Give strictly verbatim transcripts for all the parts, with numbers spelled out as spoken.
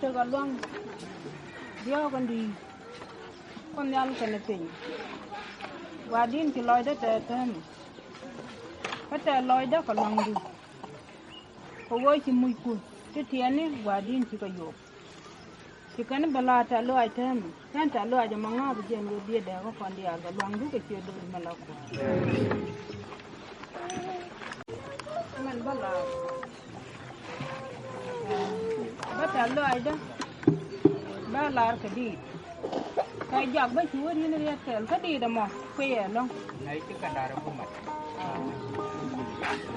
Tëëkɛ luaŋ diɔ̱ɔ̱k in di̱i̱t Kuoth Nhial kɛnɛ piny. Gua̱di̱n ci lɔcdä tɛth täämɛ, kä tɛth lɔcdä kɛ luaŋdu. Kɛ ɣöö ci mucku ti tiɛɛni Gua̱di̱n cikɛ yop. Ci kɛn bɛ la̱r tɛth lɔaac täämɛ, kɛn tɛth lɔaac ɛmɔ ŋa̱th jɛn ɣöö biɛ dääk kä kɔn diaal kɛ luaŋdu kɛ ciötdu mi la Kuɔth. Mɛn bä la̱r, bä tɛth lɔaacdä, bä la̱r kɛ diit. Kɛ jak bä ci wä ni̱n riet kɛɛl kä diit ɛmɔ kuiɛ ɛlɔ̱ŋ. Nɛ ci kɛ da̱r ɛ ku mat.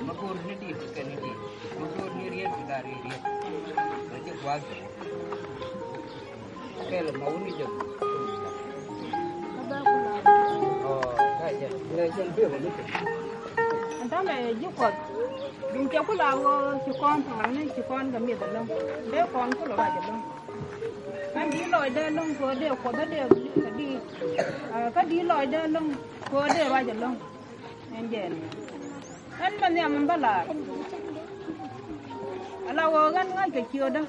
Mɛ go̱o̱r ni diit kɛ ni diit. Mɛ go̱o̱r ni riet kɛ da̱r i̱ riet. Mɛ ci gua̱a̱th jɛ. Kɛl ma wuni jɛ. Ɛn täämɛ ji̱ Kuɔth duŋ cɛ ku la ɣöö ci kɔn tha̱a̱ŋni ci kɔn kɛ mi̱eth ɛlɔ̱ŋ. Dee kɔn ku lɔ ruac ɛlɔ̱ŋ. Kä di̱t lɔcdä ɛlɔ̱ŋ kɛ ɣöö dee Kuoth ɛ dee kɛ di̱i̱t. Kä di̱t lɔcdä ɛlɔ̱ŋ kɛ ɣöö dee ruac ɛlɔ̱ŋ. Ɛn jɛn ɛn mɛ nhiam ɛn bä la̱r. Ala ɣöö ɣän ŋa̱ckɛ ciötdä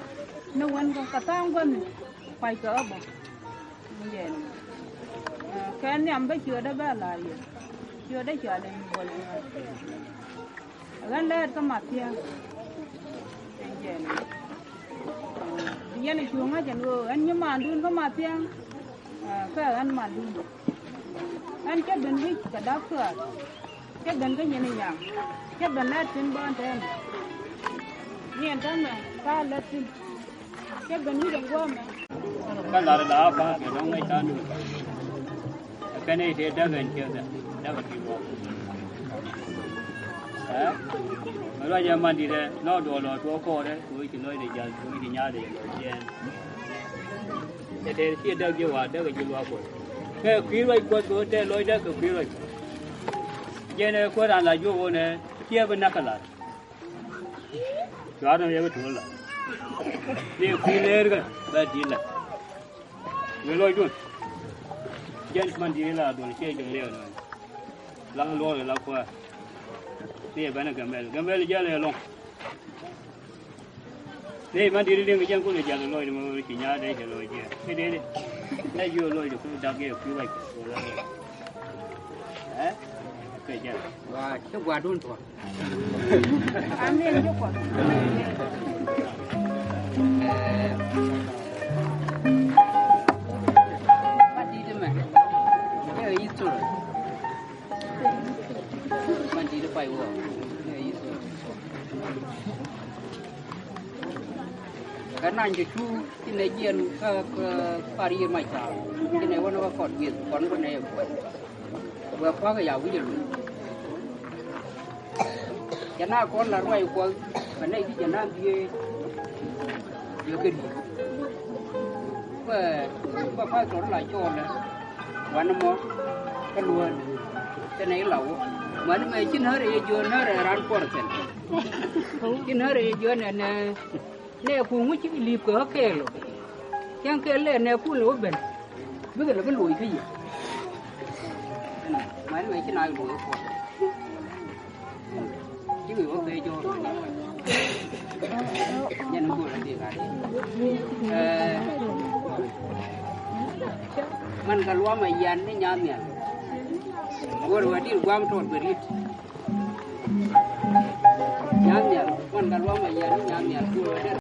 ni wän kä kɛ tha̱a̱ŋ gua̱thni kua̱ckɛ ɣä bä. Ɛn jɛn kɛ nhiam bä ciötdä bä la̱r yɛ. Ciötdä cɔal in buɔl in ɣän. Ɣän lät kä Mathia̱a̱ŋ. Ɛn jɛn yɛn cu ŋa̱c ɛn ɣöö ɛn nyimaandun kä Mathia̱a̱ŋ. Kä ɣän mandun. Ɣän cä ben wi̱c kɛ dak thuaar. Cä ben kä nyin nyaŋ. Cä ben lät thi̱n bä ɛn tɛɛni. Ni ɛn täämɛ ka lät thi̱n. Cä ben wi̱c ɛn gua̱a̱mɛ. Kä lar la a pa̱a̱k kɛ dɔ̱ŋ ŋäc ta̱a̱ nu. Ɛ kɛn i̱ tëë däk ɛn ciek dɛ däk ɛ ti luɔk. Ɛ mɛ ruac ɛ man di̱t ɛ nɔ duɔl lɔ tuɔɔk kɔɔrɛ kɛ wec ci lɔcdɛ ja̱l kɛ wec ci nyaatdɛ jɛ lɔc jiɛɛn. Cɛ tɛɛr ciɛ däk ji̱ wa̱a̱ däk ɛ ji̱ luaak Kuɔth. Kɛ kui̱ ruac Kuɔth kɛ wä tɛɛr lɔcdä kɛ kui̱ ruac. Jɛn ɛ kuäär an la juɔk ɣöö nɛ ciɛ bi näk kɛ la̱r. Cuarɛ mi yɛ bi tuɔl la. Ni kui̱ leer kɛ bɛ di̱t la. Wee lɔcdun. Jɛn man di̱t la duɔl ciɛ jɔk liɛw nɔ. Laŋ luɔk la kuäär. Ni yɛ ben ɛ Gambɛl. Gambɛl jɛl ɛ lɔŋ. Ni man di̱t liŋ kɛ jɛn kun ɛ jɛl lɔcdun mɛ wee ci nyaatdɛ cɛ lɔc jiɛ. Ci dee di. Nɛ jiɔ lɔcdun kun dak yɛ kui̱ wac. Ɛ? Kɛ jɛl. Wa, ci gua̱dun tuɔl. Amen. Jukɔ. Ba di̱t mɛ. Ɛ history. Ba di̱t pay wä. Ɛ history. Kɛ nany jɛ cu ci nɛ jiɛn kä, kä par yiër mac thaar. Ci nɛ wän kä kɔt wieth kɔn bä nɛ yɛ kuɔth. Wee kua̱kä ya wi̱c ɛ luny. Jɛ na kɔn la ruac Kuɔth bɛ nɛy ti jɛ na dhieec. Yɛ kɛ ri̱i̱t kuɛ, kuɛ pastor la cɔɔlɛ. Wanɛ mɔ kä luäär kɛnɛ i̱ la wä. Wanɛ mɛ ci närɛ yɛ jiöön närɛ ran kuɔr kɛn. Ci närɛ yɛ jiöön ɛnɛ. Nɛ kuŋ wi̱c ci lip kɛ ɣä kɛɛl ɔ. Cäŋ kɛɛl lɛ nɛ kun lɛ wä ben. Bikɛ lɛ bi loc kä yɛ. Mani mɛ ci na loc kuɔth. Ci wi̱i̱ wä kɛ jɔɔr mani. Nyɛn go̱o̱r a dee gat. Ɛɛ, man kɛ luam a yian ni nyan nhial. Go̱o̱r wä dil guam tɔɔt bɛ ri̱t. Nyan nhial, wan ka luam a yian, nyan nhial, duol wa der.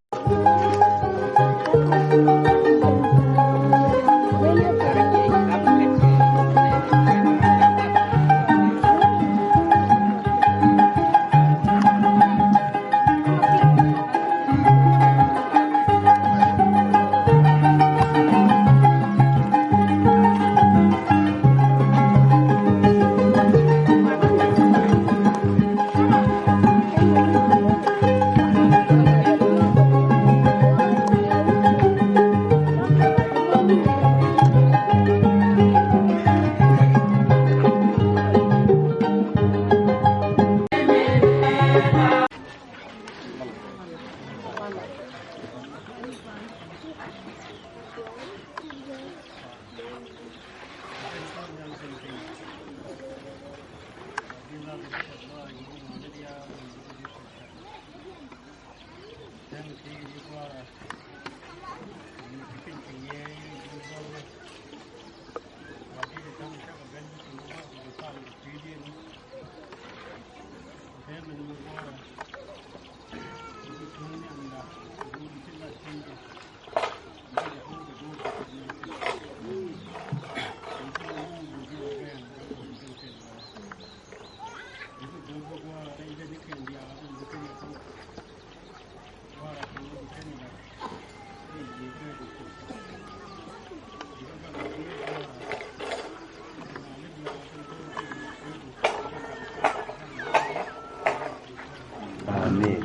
Amen.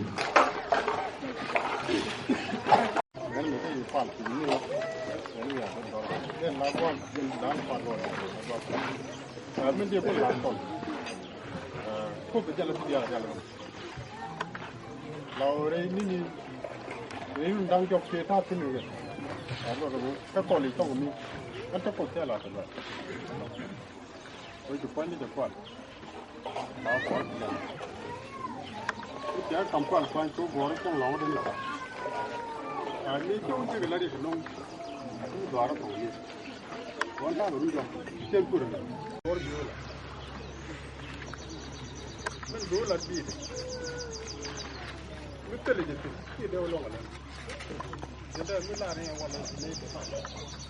Min diɛ kul lan tɔl. Kop bɛ jɛl ti diaal diaal. La wä rɛy nini. Rɛy wun daŋ jɔk cie ta̱a̱ thin wä. Kä kɔl i̱ tɔŋ mi. Kä tɔk kɔl thɛl a tɛl wä. Wä ci pua̱ny ni jɛ kual. Ba kual ti jɛ. Wä ci a kam kual kuany ci wä guɔr cäŋ lɔŋ wä den la. A ni ci wä cik la rik noŋ. Wä duar wä tɔŋ ni. Kɔn ta̱a̱ kɛ run jɔk cien kur ɛmɛ. Kɔr biol la. Min biol la diit. Mi thil jɛ thi̱n ci dee wä lɔŋ ɛlɛ. Jɛ dee mi lar ni ɛ wal ni kɛ.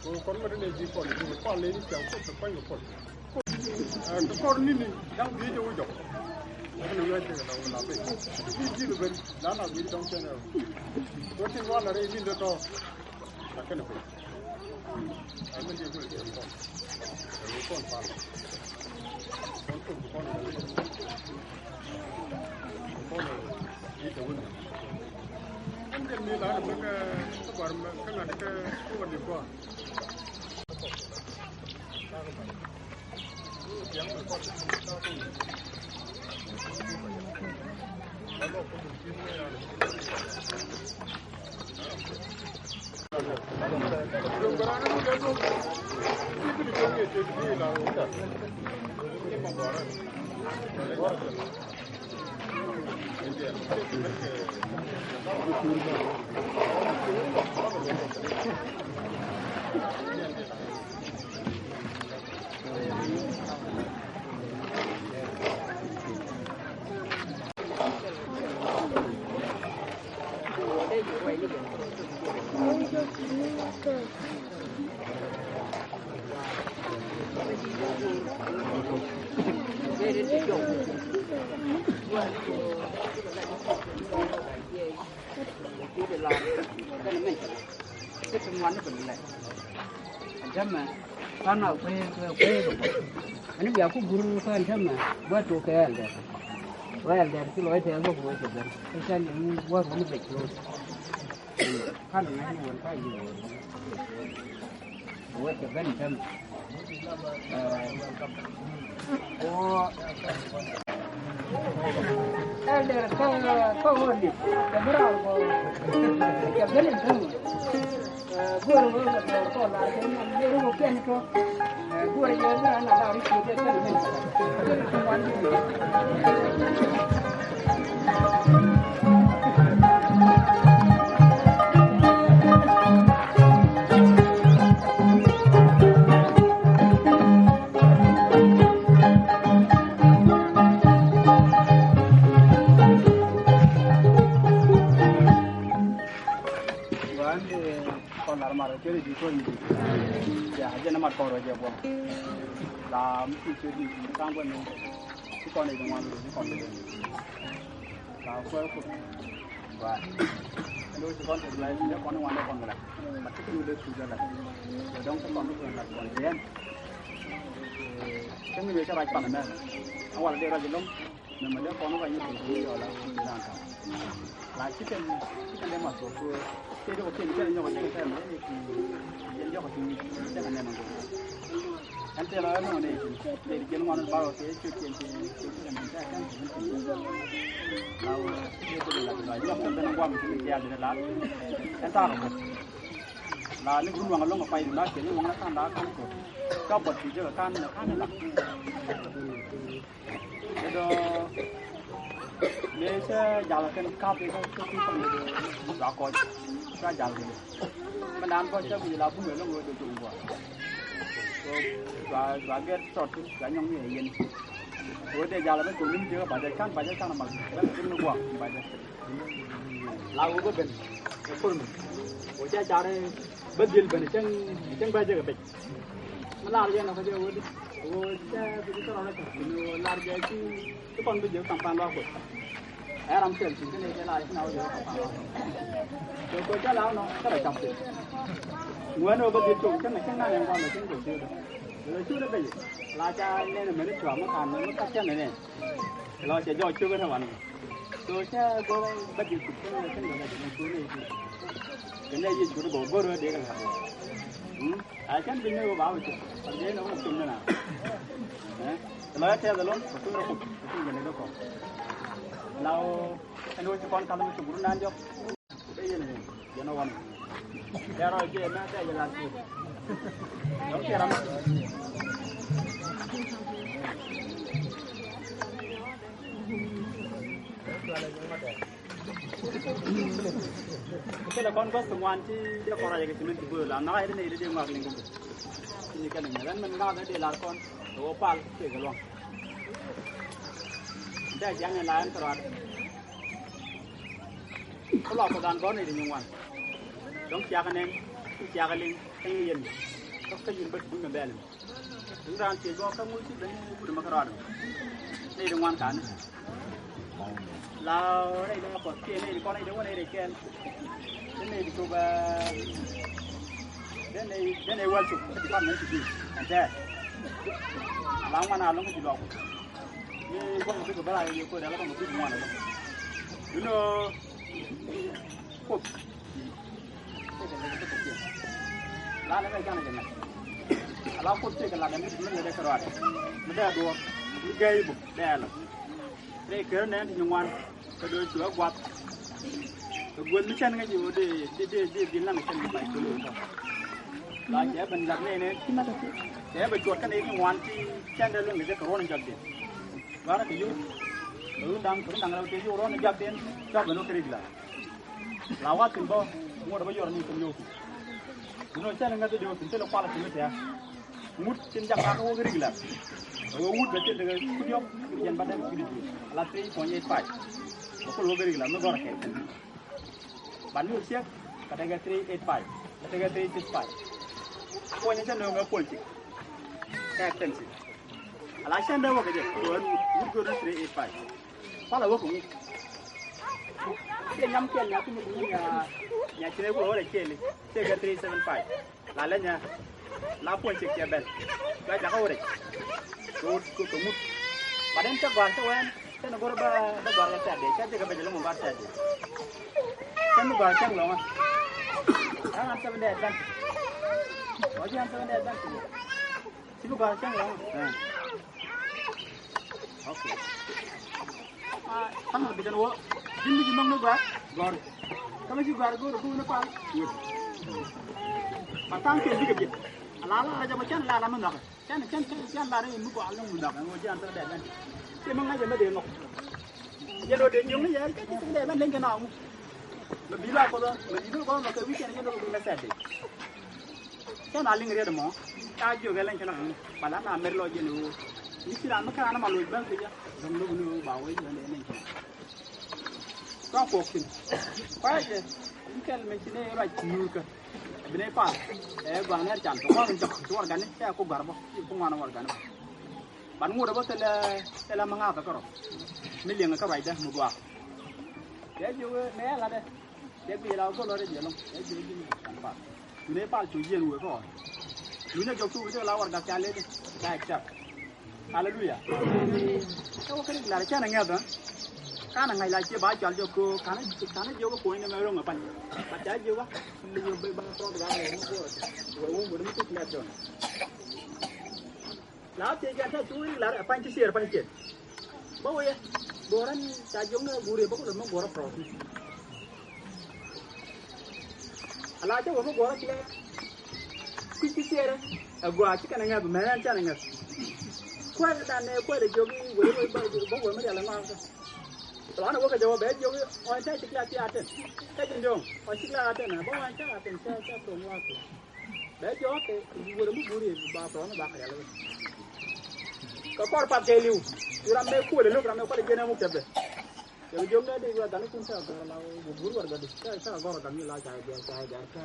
Kɔn ŋot ni ji̱ kɔn ni kɔn ni ni ciaŋ kɔn kɛ kɔn kɛ kɔn. Kɛ kɔr ni ni da̱ŋ bi̱i̱ jɛ wä jɔk. Kɔn ni wä jɛ kɛ la wä la ben. Bi̱i̱ ji̱ kɛ ben la na bi̱i̱ dɔ̱ŋ cɛn ɛ. Kɔn tin wal la rɛy min dee tɔ. Ɛn tämɛ, ɣän a kuee, kuee, kuee kɛ bä. Ɛn bia ku gur kä ɛn tämɛ, gua̱th tok kɛ ɛldɛr. Wä ɛldɛr ci lɔc tɛth bä ku wä cɛ ben. Kä can ni wä run bɛ close. Kan ŋa̱c ni wän ka yi wä. Wet kɛ ben i̱ tämɛ. Ɛ, ɛldɛr kä, kä ɣöö dit kɛ bi raar kɔ. Kɛ ben i̱ tämɛ. Ɛ, go̱o̱r ɣöö kɛ kɔ la kɛ ni ɣöö kɛn tɔ. Ɛ, go̱o̱r yɛ bi raar na la ri ci kɛ kɛn i̱ tämɛ. Kɔn lar mar kɛ ri di kɔn di. Ya jɛ na mar kɔn rɔ jɛ bɔ. La mi ti kɛ di di kan bɔ ni. Ti kɔn di ŋuan di kɔn di. La kɔ kɔ. Ba. Lo ti kɔn di la ni kɔn ŋuan kɔn la. Ma ti kulu de su jɛ la. Dɔn kɔn di kɔn la kɔn di. Kɛ mi bɛ kɛ raj pan mɛ. Awal de raj lom. Mɛ mɛ dee kɔn wä nyɛ kɛ kɛ yɔla dan ka. La chicken, chicken dee ma so ko. Kɛ dee ko kɛ kɛ nyɔk kɛ kɛ mɛ ni ki. Yɛn jɔk ti ni kɛ nɛ ma ko. Ɛn tɛ la ɛn nɔ ne ki. Dee jɛn ŋuan ba ko kɛ kɛ kɛ kɛ kɛ kɛ kɛ kɛ. La wä kɛ ko la la nyɔk kɛ na guam kɛ kɛ ya de la. Ɛn ta ko. La ni gun wang long pa ina kɛ ni wang la kan la kan ko. Ka bot ti jɛ kan na kan la. Kɛ dɔ Mëë cä jal kɛn ka̱p i̱ kä kä kä kä kä kä kɔc. Cä jal kɛn. Mɛ naan kɔc cä bi la bum ɛlɔŋ wee dee tung gua̱a̱. So cua cua gɛr tɔt cua nyɔŋ ni ɛ yɛn. Wee dee jal bɛ tung ni mi dee kä ba jɛ can ba jɛ can mal bɛ tung ni gua̱a̱ ba jɛ. La wee bä ben. Ɛ kur mi. Wee cä car bä dhil ben cäŋ cäŋ bä jɛ kɛ pec. Mi lar jɛ nɔ kä jɛ wee di. Wee cä bi di tɔrɔ rɛ kɛ. Wee lar jɛ ci ci kɔn bi jɛ kampaŋ lɔ kut. Ɛ ram kɛl ci kɛn ɛ jɛ la ci na wee jɛ kampaŋ lɔ kut. Kɛ kɛ jɛ la nɔ kɛ rɛ cap ci. Ŋuɛn wee bä dhil cok cäŋ cäŋ na nɛ ŋuan mɛ cäŋ kɛ ci. Wee cu dɛ bɛ jɛ la ca nɛn mɛ ni cua mɛ kan mɛ ka cɛ nɛ nɛ. Lɔ cɛ jɔɔc cio̱k kä te wan. So cɛ go̱r bäkɛ kut kä kɛn bɛ bɛ jɛ kut nɛ kut. Kɛ nɛ yic kut go̱r go̱r dee kɛ ŋa̱t. A cɛn bi nɛ wä ba wä cɛ. Kɛ dee nɛ wä cum nɛ na. Lɔ cɛ tɛth ɛlɔŋ kɛ kut rɔ kut kɛ kut jɛ nɛ kɛ kɔk. La wä ɛn wä ci kɔn kal mi ci guru nan jɔk. Kɛlɛ kɔn gɔs ti ŋuan ti dee kɔn rɔyɛ kɛ cimen ti go̱o̱r la nakä yɛ ti nɛy ti dee ŋuak liŋ kɛ. Ti ni kɛn ni ŋuan mɛn ŋakä dee lar kɔn kɛ wä pal tëë kɛ luɔ̱ŋ. Dee jiaŋ ni la ɛn kɛ rɔat. Kä luak Kuoth an gɔ̱r nɛy ti nyin ŋuan. Dɔ̱ŋ ciakä nɛn, ci ciakä liŋ, kä nyin yɛn. Kä kä nyin bä duŋ kɛ bɛl. Duŋ raan ciec gɔ̱r kä ŋuc ci ben wut ɛmɛ kä rɔɔdɛ. Nɛy ti ŋuan ka̱n. La rɛy dee Kuɔth kiɛ nɛy ti kɔn nɛy ti wä nɛy ti kɛl. Dee nɛy ti cop ɛ dee nɛy dee nɛy wäl cop kä department ti bi ɛn tɛɛr. La ŋuan a lo̱ŋ kä ci luak Kuoth. Ni kɔn kɛ bik kɛ bä la yɛ ko̱r dee la kɔn kɛ bik ŋuan a lo̱ŋ. You know, Kuoth. Lanɛ mɛ canɛ jɛ mɛ. Ala Kuoth tëëkɛ lanɛ mi mi lɛ dee kɛ rɔadɛ. Mi dee duɔ̱ɔ̱r mi gɛy buk dee lɔ. Rɛy kër nɛn ti nyin ŋuan kɛ do̱ cuɛ guath. Kɛ guäth mi cɛn ŋäc i̱ ɣöö dee dee dee dee dhil naŋ cɛn mi bac kɛ lo̱o̱ tɔ. La cɛ ben jak nɛy nɛn ci mat cɛ bɛ cuɔt kɛn i̱ ti ŋuan ti cɛn dee lueŋ kɛ jɛ kɛ ruɔ̱n in jak dhil. Gua̱rä kɛ yio̱w kɛ run da̱ŋ kɛ run da̱ŋ rɛw tëë yio̱w ruɔ̱n in jak dhil cɔk ben wä kɛ rik la. La wath thi̱n bä ŋuɔ̱t bä yɔr ni kɛ yio̱w thi̱n. Duundɛ cɛn ŋäth i̱ dee wä thi̱n thilɛ kualɛ thi̱n mi tɛ̈ɛ̈. Ŋut tin jak ŋakä wä kɛ rik la. Wä wut bɛ thil tekɛ kudiɔk jɛn ba dɛm kudiɔk la three point eight five. Bɛ kul wä kɛ rik la mi gɔrɛ kɛ thi̱n. Ban mi wä ciek kɛ tekɛ three eight five kɛ tekɛ three six five. Puɔ̱ny cä nööŋɛ puɔ̱ny cik. Kɛ expensive. Ala cä nööŋɛ kɛ jɛ kɛ wä wut go̱r ni three eight five. Kualɛ wä kɛ ŋu. Kiɛ nyam kiɛl nya kum kum nya nya cine ku wä lɛ kiɛli. Kiɛ kɛ three seven five. La lɛ nyɛ la puɔ̱ny cik cɛ bɛl. Cua jakä wä rɛc. Kɛ wut kɛ ŋut. Ba den cɛ gɔ̱a̱r cɛ wɛn cɛ ni go̱r bä bä gɔ̱a̱r kɛ tɛ̈t dee cɛ jɛ kɛ bɛ jɛ lo̱ŋ gɔ̱a̱r tɛ̈t dee. Cɛ ni gɔ̱a̱r cɛ lɔŋä. Ɛn an seven day advance. Wä ji̱ an seven day advance. Ci bi gɔ̱a̱r cäŋ lɔ̱ŋ. Okay. Ka̱n bi jɛn wä ji̱n mi ji̱ nɔŋ ni gɔ̱a̱r gɔ̱a̱r. Kä mi ci gɔ̱a̱r go̱o̱r go̱o̱r ni pal. Ba tha̱a̱ŋ kɛl bikɛ biɛt. Ala ala rɛc ama cɛn ala ala mi nhɔkɛ. Cɛn cɛn cɛn cɛn la rɛc mi gɔ̱a̱r lɔ̱ŋ mi nhɔkɛ ŋɔ ji̱ an thäk dɛɛ bɛn. Ci mi ŋa̱c ɛmɛ dee nhɔk. Jɛn wä dee jiöŋ ni yɛ cɛ ci thäk dɛɛ bɛn leny kɛ na ŋu. Mɛ bi la kɔth mɛ bi ni kɔth mɛ kɛ wi̱c cɛn jɛn wä bi mɛ sɛt dee. Cä na liŋ riet mɔ ca jiök ɛ lɛny cä na ɣän bala na mer lɔ jɛn ɣöö ni ci ram mi kä ran ma loc bäŋ kecä. Ram lo̱k ni ɣöö ba wee jɛ lɛn cä na. Cua kuɔk thi̱n kuayä jɛ. Ni kɛl mɛ ci ne ruac nyuur kä bi ne pal. Ɛ gua̱a̱n nɛr can tɔ kɔn jɔk ci wargani cɛ ku gɔ̱a̱r bä ci ku ŋuan wargani bä. Ban ŋut ɛ bä thilɛ thilɛ mi ŋa̱th kä rɔ mi liɛŋ kä ruacdä mi gua̱a̱k. Cɛ jiök ɛ mɛ ɛ latdɛ. Cɛ bi la go̱l rɔ rɛ jiɛ lɔŋ cɛ jiɛ ji̱ kan pal. Duundɛ pal cu jiɛn wee kɔ. Duundɛ jɔk cu wi̱cä la warɛgak ca leni ca accept. Hallelujah. Cä wä kä rik lar cɛn aŋɛth ɛ. Kan aŋac la ciɛ ba cɔal jɔk ko kan kan jiɛ wä kuɔ̱ny ni mɛ ro̱ŋ ɛ pal. Ba ca jiɛ wä. Ni jiɛ wä ba tɔt ba wä wä wä wä mi tuk nɛt jɔn. La thiec jɛn tɛ̈ cu rik lar ɛ pa̱ny ti ciëër pa̱ny ciëër. Bä wëë guɔ̱rä ni ca jiök ni ɛ guur yɛ bä kulɛ mi guɔ̱rä prɔɔth ni. Ala cä wä mi guɔ̱rä ciëër. Kui̱c ti ciëër ɛ gua̱a̱ ci kɛn ɛ ŋäth mɛ ɛn can ɛ ŋäth. Kuɛl dan ɛ kuɛl ɛ jiök i̱ wëë wëë bä wëë mi rial ɛ ŋɔakä. Tɔnɔ wä kɛ jɛ wä bɛ jiök ɣɔn cä ci kila ti a tɛn. Cä ji̱ ndo̱ŋ ɣɔn ci kila a tɛn a bä ɣɔn cä a tɛn cä cä tɔn wä kɛ. Bɛ jiök kɛ wä mi buri ba tɔn ba kɛ yɛl. Kɛ kɔr pat kɛ liw. Ram mɛ kuɔl luk ram mɛ kuɔl jɛn a muk tɛbɛ. Yɛ jiök nɛ dee wä gani kun cä gɔr la wä bur wä gani cä cä gɔr gani la cä jɛ cä jɛ cä.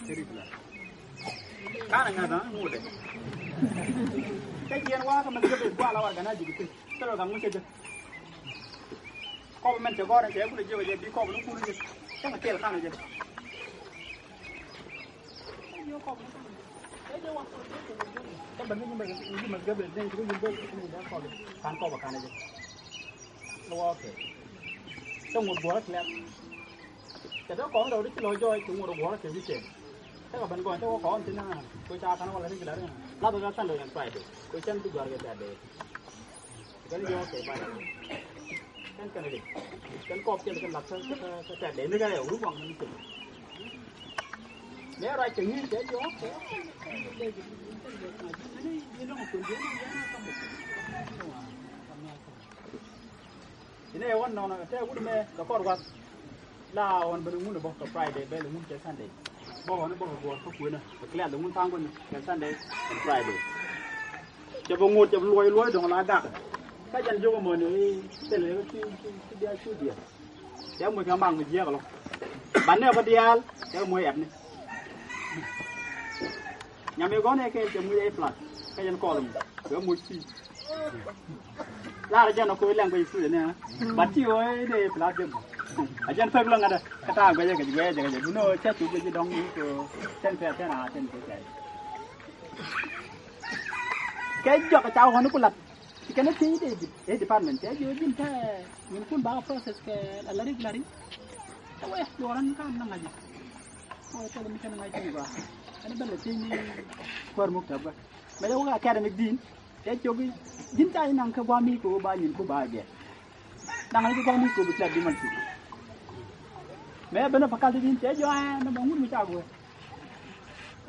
Kɛ rik la. Kanɛ ŋa̱th a ŋut dɛ. Cä jiɛn wakä mɛ gɛ bɛ gua la wä gani a ji̱ kɛ piny. Cä lɔ gaŋ mi cä jɛ. Kɔp mɛn cɛ gɔr cɛ kulɛ jiök jɛ bi kɔp ni kun jɛ. Cä ŋa kɛl kanɛ jɛ. Cä jiök kɔp ni kun jɛ. Cä jiök wa. Cä bɛ ni mɛ ni mɛ gɛ bɛ ni ku ni bɛ ku ni bɛ kɔp. Kan kɔp kanɛ jɛ. Lɔ wä kɛ. Cä ŋut guɔrä kɛ lɛp. Cɛ tɛ kɔn rɛw di ci lɔ jɔɔc ci ŋut guɔrä kɛ wi̱cɛ. Cä kɛ ben gɔn cä wä kɔn ti na. Ku ca kan wä la ri kɛ la ri. La bɛ ka Sunday and Friday. Ku cɛn ti guɔrä kɛ Saturday. Kɛn jɔɔc kɛ ba. Kɛn kɛn di. Kɛn kɔp cɛ kɛ la kä kä kä Saturday ni ka yɛ wuru kɔn ni cɛ. Mɛ ruac kɛ ni cɛ jɔɔc kɛ. Inɛ yɛ ɣɔn nɔnɔ tɛ wut mɛ kɛ kɔr wath. La ɣɔn ben ŋun bä kɛ Friday bɛl ŋun kɛ Sunday. Bä ɣɔn bä kɛ guɔr kä kuenä kɛ clear the ŋun thaŋ kuenä kɛ Sunday and Friday. Cɛ bä ŋot cɛ bä luɔy luɔy dɔŋ la gak. Kä jɛn jiök mɔ ni thil kɛ ti ti ti diaal cu diaal. Cɛ muc kɛ maŋ mi jiɛk lɔ. Ba nɛ bä diaal cɛ muc ɛpni. Nyam mi gɔn ɛ kɛ cɛ muc ɛ plat kä jɛn kɔl mi cɛ muc ti. Lar jɛn a koy language student ni a. But ti wä dee plat jɛn. A jɛn pek lɔ ŋa̱t a kä ta̱a̱ guɛcɛ kɛ ji̱ guɛcɛ kɛ ji̱ guɛcɛ. Duno cɛ cu guɛcɛ dɔŋ ni ko tɛn pɛr tɛn a tɛn pɛr. Kɛ jɔk ca ɣɔn ku lat. Ci kɛn a thiec dee di- eh, department cɛ jiɔ ji̱n tɛ ŋun kun ba process kɛ a lari lari. Ɛ wɛ duɔran kan na ŋa̱c. Ɛ wɛ tɛl mi kɛn ŋa̱c ti ba. Ɛn bɛ lɛ thiec ni kuäär muk tɛp bä. Mɛ jɛ wä academic din. Cɛ cioki ji̱n ca inaŋ kɛ gua̱a̱m mi kɛ wä ba nyin ku ba gɛ. Naŋ ni kɛ gua̱a̱m mi kɛ wä bi cɛ bi mal ci. Mɛ ben a faculty din cɛ jɔɛ na mɛ ŋut mi ca guɛ.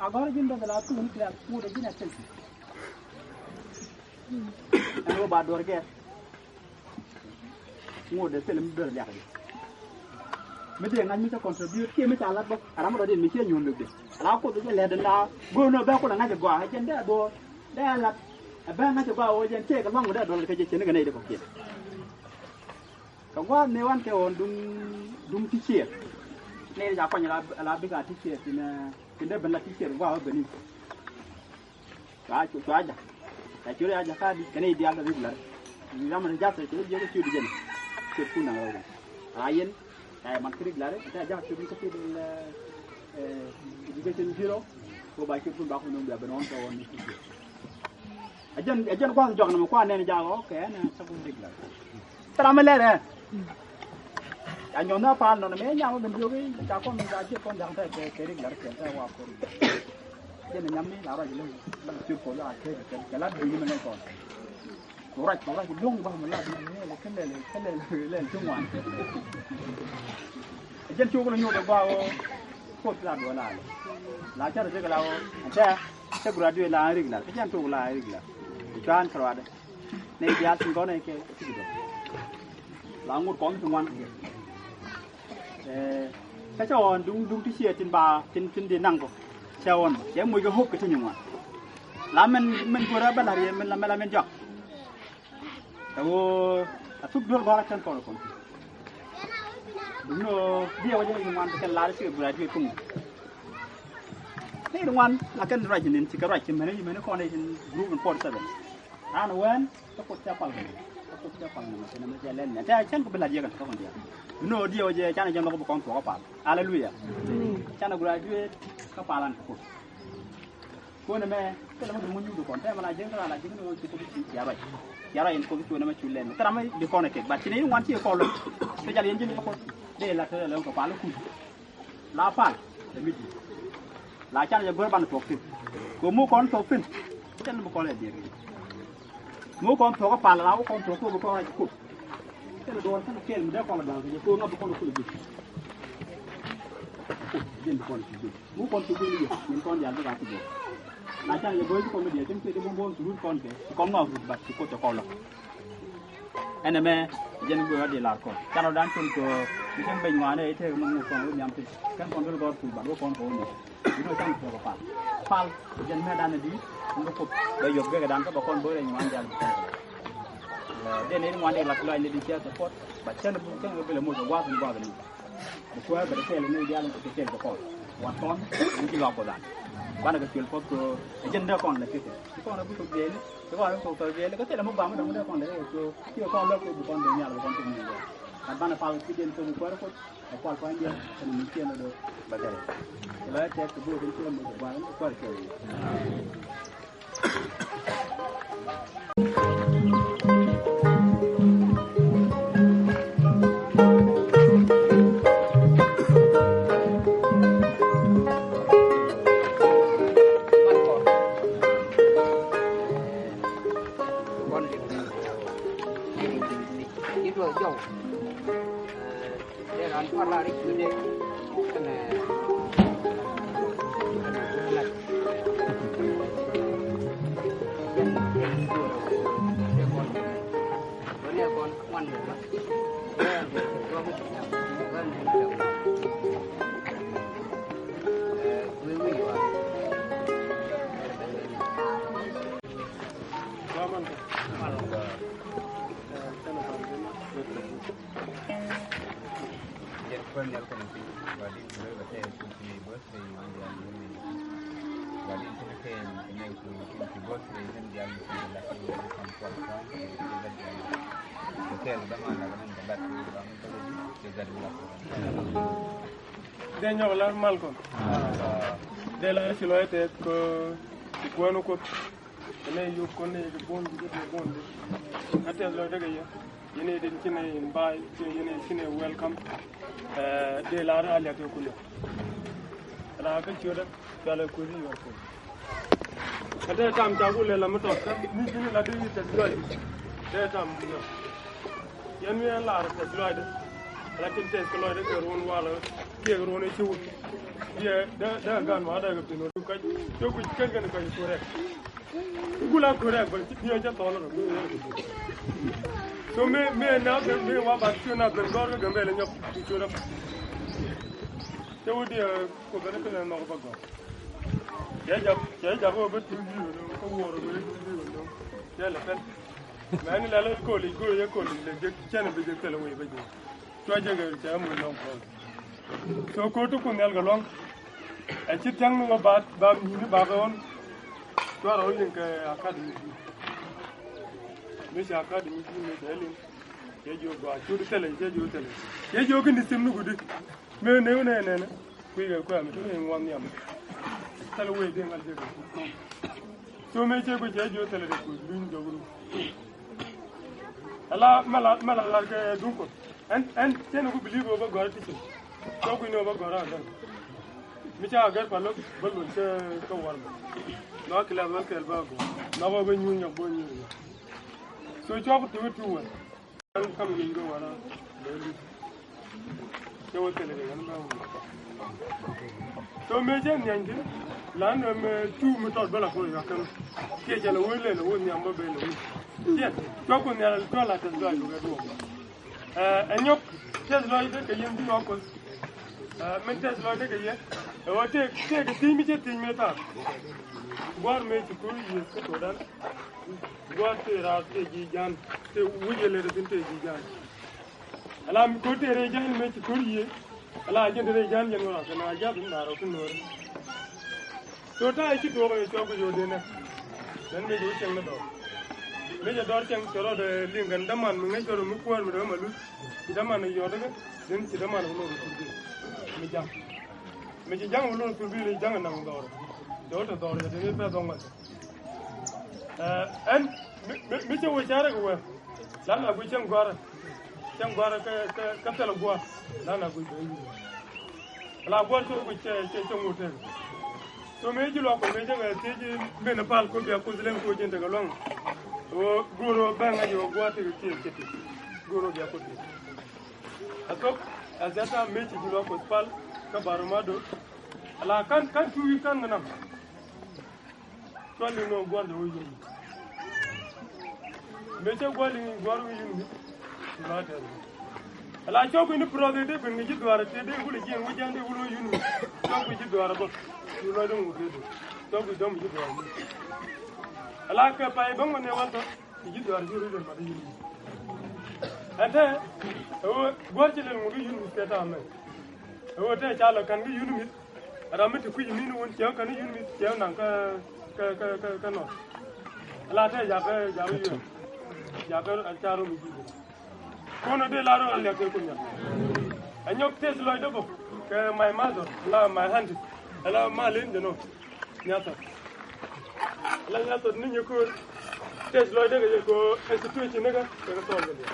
A gɔr ji̱n bɛ bɛ la tuun kɛ ŋut a ji̱n a thil ci. Ɛn wä ba duɔr gɛ. Ŋot dee thil mi ber liak di. Mi dee ŋa̱c mi cä contribute kiɛ mi ca lat bä. Ram mi dɔ̱diɛn mi ciɛ nyuɔ̱n luk di. Ala kuoth jɛ lɛt la go̱o̱n ɔ bɛ kulɛ ŋa̱c ɛ gɔaa ɛ jɛn dee a duɔɔr. Dee a lat ɛ bɛ ŋa̱c ɛ gɔaa ɣöö jɛn ciɛ kɛ lua̱ŋ mi dee a duɔl kɛ cɛ cɛ ni kɛ nɛy di kɔ̱kiɛn. Kɛ gua̱a̱th ni wan kɛ ɣöö duŋ duŋ ti ciɛ. Nɛy di ca kuany ala bik a ti ciɛ tin tin dee ben la ti ciɛ gua̱a̱th ɣöö ben i̱. Cua cu cua jak. Ca ciöt ya jak ka di kɛn i̱ diaal kɛ rik lar. Ri ram ni jath cɛ jiök ciöt jɛn. Ciöt kun naŋ rɛw. Ca yɛn ca yɛ mat kɛ rik lar ca jak ciöt kä pil education bureau. Ko ba ciöt kun ba kun nöŋ bia ben ɣɔn kɛ ɣɔn ni ciöt. A jɛn a jɛn gua̱th jɔk ni mɛ kuan nɛn jak ɣɔk kɛ ɛn ɛ ca kun rik lar. Thil ram mi lɛr ɛ. Ca nyɔn na pal nɔn mɛ nyam mi ben jiök i̱ ca kɔn mi ca jiök kɔn da̱ŋ tɛ kɛ kɛ rik lar kɛ tɛ wa kɔn. Jɛn nyam mi la ruac lɛ la ciök kɔn la kɛ kɛ kɛ la duŋ mi nɔn kɔn. Kɛ ruac kɛ ruac duŋ ba mi la duŋ mi lɛ kɛ lɛ kɛ lɛ lɛ ci ŋuan. Jɛn ciök ni nyuɔt ba wä. Kɔn la duɔ la lɛ. La ca rɛ rik la wä. Tɛ tɛ graduate la rik la. Kɛ jɛn tok la rik la. Cuan kɛ ruadɛ. Nɛy diaal tin gɔ̱nɛ kɛ ti gidɔ. La ŋot kɔn ti ŋuan kɛ. Ɛ, kä cɛ ɣɔn duŋ duŋ ti ciɛ tin ba tin tin di naŋ kɔ. Cɛ ɣɔn cɛ moc kɛ hope kɛ ti nyin ŋuan. La mɛn mɛn go̱rɛ bä la̱r yɛ mɛn la mɛn la mɛn jɔak. Ɛ ɣöö a thuk duel gɔ̱rä kɛn kɔn kɔn. Duŋ ni ɣöö diɛ wä jɛ nyin ŋuan kɛn la̱r cikɛ go̱rɛ a diɛ tuŋ. Ni ri ŋuan la kɛn ruac nin cikɛ ruac ci mɛn ci mɛn kɔn in group in forty seven. An wɛn kä Kuoth cɛ pal kɛ ni kä Kuoth cɛ pal ni mɛ cɛ ni mɛ cɛ lɛn ni tɛ cɛn kɛ bi lat yɛ kɛn kä kɔn diɛ. Duŋ ni ɣöö diɛ wä jɛ canɛ jɛ lɔk bi kɔn tuɔk a pal. Aleluya. Canɛ graduate kä pal an kɛ Kuoth. Kuɔnɛ mɛ thilɛ mɛ duŋ mɛ nyuth kɔn tɛmɛ la jiäk la jiäk ni wä ci Kuoth ci cia ruac. Cia ruac in Kuoth cuɔnɛ mɛ cu lɛn thilɛ mɛ di kɔn kek ba ci ni ŋuan ci kɔn lɔ. Kɛ jal yɛn ji̱n kɛ Kuoth dee la thilɛ lɛ kɛ pal kut. La pal ɛ mi ji̱ la can jɛ go̱r ban thuɔk thin. Kɛ mu kɔn thuɔk thin. Can mi kɔn lɛ diɛk. Mu kɔn thuɔk pal la wä kɔn thuɔk kɛ wä kɔn ruac kut. Kɛn duɔr kɛn kɛl mi dee kɔn la da̱ŋ kɛ jɛ kɛ wä ŋa̱p kɔn kut ji̱. Ji̱n kɔn ci ji̱. Mu kɔn ci gui̱n yɛ min kɔn diaal bikɛ a ci gui̱n. Na can yɛ go̱o̱c ci kɔn mi diaal cin ci di muɔ̱n buɔ̱n ci rut kɔn kɛ ci kɔn ŋɔak rut bat ci Kuoth cɛ kɔn lɔ. Ɛn ɛmɛ jɛn guic ɣä di lar kɔn. Can rɔ dan cun kɛ mi cäŋ beny ŋuan ɛ itek mi ŋuk kɔn wä nhiam piny. Kɛn kɔn dul gɔr kuc ban wä kɔn kɛ wä nhiam. Idu cäŋ kɛ kɔn pal. Pal jɛn mɛ dan ɛ di. Ŋuk kop bɛ yop gek dan kä bɛ kɔn bä rɛ ŋuan jal. Ɛ, den in ŋuan di lar kɛ lɔc ni di cia support. Ba cɛn bu cäŋ bɛ lɛ mos ɛ guath ni guath ni. Bi cuɛ bɛ kɛɛl ni diaal kɛ kɛɛl kɛ kɔn. Wan kɔn ni ci lɔak kɔ dan. Banɛ kɛ cuɛl kɔn kɛ jɛn dee kɔn lɛ kɛ kɛ. Ci kɔn rɛ bi kɛ biɛli. Ci kɔn rɛ bi kɛ biɛli. Kɛ thilɛ mi guam dɔŋ dee kɔn lɛ kɛ kɛ. Ci kɔn lɛ kɛ bi kɔn dee nyal bi kɔn ti mi dee. Kat banɛ pal ki den kɛ bi kuɛr kɔ. Ɛ kual kɔn diɛ kɛ ni mi ciɛn dee bɛ kɛ. Ci lɔ tɛk kɛ bi kɛ ciɛn mi kɛ guam kɛ kuɛr kɛ. Dee nyɔk lar Malcolm. Dee lar ci lɔc tɛth kɛ kuäär ni Kuoth. Kɛ nɛy yop kɔn nɛy kɛ buɔ̱n kɛ buɔ̱n. A tɛth lɔc tekɛ yɛ. Yɛn i̱ tin ci nɛ invite, ci yɛn i̱ ci nɛ welcome. Ɛ, dee lar a liak kɛ kulɛ. Raa kä ciötdä, cɔalɛ kueth i̱ yuɔr kueth. Kä te tam ca ku lɛ la mi tɔt kä mi cini la dee i̱ tɛth lɔcdä. Te tam ku lɛ. Yɛn mi ɛn lar tɛth lɔcdä. La tin tɛth kɛ lɔcdä kɛ ruɔ̱n walä. Kiɛ kɛ ruɔ̱n ɛ ci wut. Kiɛ dee, dee gan wa dee kɛ pin wä. Kä cok ku kɛn kɛn kɛ correct. Gula kore bä ti diɛ jɛ tɔl rɔ. So mi, mi na bɛ, mi wa ba ti na bɛ gɔr kɛ Gambɛl nyɔk ti cure. Te wä diɛ ko bɛ ni kɛ nɔk bä gɔr. Cɛ jak, cɛ jak wä bä ti bi wä nɔ, ko wor wä ti bi wä nɔ. Cɛ lɛ pɛn. Mɛ ni la lɛ koli, go yɛ koli lɛ jɛ cɛn bi jɛ kɛl wä bä jɛ. Cua jɛ gɛ cɛ mu nɔk bä. So ko ti kun nhial kɛ luaŋ. Ɛ ci thiaŋ ni wä ba, ba mi ni ba bɛ ɣɔn. Cua rɔ liŋ kɛ academy bi. Mi ci academy bi mi cɛ liŋ. Cɛ jiök gɔaa, cu di thilɛ, cɛ jiök thilɛ. Cɛ jiök ki ni thim ni kudi. Mi ni wä nɛ nɛnɛ. Kui̱ kɛ kuɛ mi ti ni ŋuan nhiam. Thilɛ wee di ŋal jɛ kɛ. So mi cɛ ku cɛ jiök thilɛ di ku luny jɔk ru. Ala mala, mala lar kɛ duŋ Kuɔth. Ɛn, ɛn cɛn ku believe ɔ bä gɔ̱r ti cin. Cɔ kui̱ ni ɔ bä gɔ̱r a gɛr. Mi ca a gɛr pa lo̱k bä luɔl cɛ kä war bä. Nɔ a kilɛth wä kɛl bä gɔ̱r. Nɔ bä bä nyuur nyɔk bä nyuur nyɔk. So cɔ ku ti wä ti wä. Ɛn kam ni gɔ̱r wä na. Cɛ wä kɛl kɛ ɛn bä wä. So mëë cɛ nhiany ti la nɔ mɛ tu mi tɔt bä la ko yɔ kɛm. Kiɛ cɛ la wä lɛ la wä nhiam bä bɛ la wä. Kiɛ cua ku nhial cua la tɛth lɔac kɛ duɔk. Ɛ, ɛ nyɔk tɛth lɔcdɛ kɛ yɛn bi yɔ Kuoth. Ɛ, min tɛth lɔcdɛ kɛ yɛ. Ɛ wä tëë, tëë kɛ thiec mi cɛ thiec mi ta̱a̱. Gua̱r mëë ci ko̱r yiëë kä Sudan. Gua̱r tëë raar tëë ji̱ ja̱a̱n. Tëë wi̱c yɛ lɛt ɛ thi̱n tëë ji̱ ja̱a̱n. Ala mi ko̱r tëë rɛy ja̱a̱n mëë ci ko̱r yiëë. Ala jɛn tëë rɛy ja̱a̱n jɛn ɣɔn a kɛ na ja̱a̱n bi naar ɔ kä nuɔ̱ɔ̱rä. So ta̱a̱ i̱ ci tuɔɔk ɛ cɔk kɛ yio̱o̱dɛ nɛ. Dɛn mëë jɛ wä cɛŋ ni dɔɔr. Mëë jɛ dɔɔr cɛŋ cɛ rɔɔdɛ liŋ kɛn däman mi ŋäc kɛ rɔ mi kuäär mi dee wä ma luth. Ci däman ɛ yɔɔdɛ kɛ den ci däman ɛ wä lo̱o̱k kɛ kuth mi ja̱ŋ. Mi ci ja̱ŋ wä lo̱o̱k kuth bi ja̱ŋ ɛ naŋ dhɔɔr. Cɛ wä te dhɔɔr cɛ te mi pɛth dhɔŋ wä. Ɛ, ɛn mi, mi, mi cɛ wä carɛ kɛ wä. Lan a gui cɛŋ gɔ̱a̱rä. Cɛŋ gɔ̱a̱rä kä, kä, kä thilɛ gua̱a̱r. Lan a gui bɛ wi̱i̱. Ala gua̱a̱r cɛ wä gui cɛ, cɛ, cɛ ŋut tɛk. So mëë ji̱ luak kɔ mëë cɛ wä thiec ji̱ mëë ni pal ko bia kuth lɛŋ ko ji̱n tekɛ luaŋ. Wä go̱o̱r wä bɛŋ a ji̱ wä gua̱a̱r tekɛ kiɛ cɛ ti. Go̱o̱r wä bia kuth ti. A thok, a zɛt a mëë ci ji̱ luak kuth pal kä bar ma do. Ala kan, kan tuwi kan mi nam. Cua liŋ ni ɔ gua̱r jɛ wä yun. Mëë cɛ gua̱r liŋ gua̱r wä yun mi. Cu lɔc tɛth. Ala cɔk kui̱ ni process dee ben kɛ ji̱ dhuaar tëë dee wul jiɛn wi̱c jɛn dee wul wä yun mi. Cɔk kui̱ ji̱ dhuaar bä. Cu lɔc dee ŋut tëë dee. Cɔk kui̱ dɔ̱ŋ ji̱ dhuaar mi. Ala kɛ pay bäŋ wä nɛ wal tɔ. Kɛ ji̱ dhuaar ji̱ rut dee mat yun mi. Ɛn tɛ ɛ wä gua̱r ci lɛl ŋut yun mi tëë ta̱a̱ mɛ. Ɛ wä tɛ ca lɔ ka̱n kä yun mi̱th. Ram mi ti kui̱c mi̱n wun cɛ ka̱n kä yun mi̱th cɛ naŋ kä, kä, kä, kä, kä nɔ. Ala tɛ jakä, jakä yun. Jakä a ca rom ji̱. Ko̱n ɛ dee la rɔ liak kɛ kun ya. Ɛ nyɔk tɛth lɔcdä bä kɛ my mother, la my auntie. Ala ma len jɛ nɔ. Nyathɔt. Ala nyathɔt ni nyɛ ko̱r. Tɛth lɔcdä kɛ yɛ ko ɛ situation ni kä kɛ kɛ thɔl kɛ liak.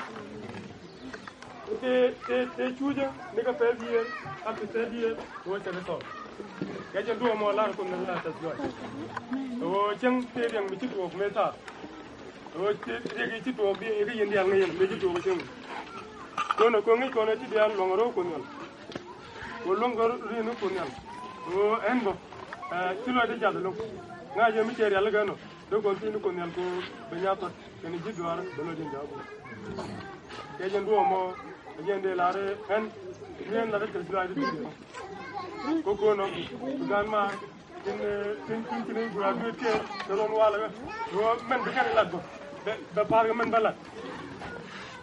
Tëë, tëë, tëë cucä ni kä pɛth yiëër, a pi thɛt yiëër, ɣöö cɛ kɛ thɔl. Kɛ jɛn duɔ̱ɔ̱p mɔ lar kun ni la tɛth luac. Ɣöö cäŋ tëë riɛŋ mi ci tuɔɔk mëë thaar. Ɣöö tëë riɛk i̱ ci tuɔɔk di i̱ kä yɛn diaal ŋäc yɛn mëë ci tuɔɔk cäŋ. Kɔn ɛ kɔn ŋi̱c kɔn ɛ ti diaal luɔ̱ŋ rɔ̱ kun nhial. Ɣöö luɔ̱ŋ kɛ rin ni kun nhial. Ɣöö ɛn bä, ɛ, ci luac di jath lo̱ŋ. Ŋa̱c yɛn mi cɛ rial kɛ nɔ. Dee kɔn thiec ni kɔn nhial kɛ bɛ nyathɔt kɛnɛ ji̱ duaar bɛ lɔ ji̱n ja̱a̱k. Kɛ jɛn duɔ̱ɔ̱p mɔ a jɛn dee lar ɛn ni ɛn lar ɛ kɛ ji̱ duaar ji̱ duaar. Kɛ ko̱n ɔ bi gan ma tin, tin, tin, tin duaar duet kɛ kɛ ruɔ̱n walɛ kɛ. Ruɔ̱n mɛn bi kɛn lat bä bɛ, bɛ pa̱a̱r kɛ mɛn bä lat.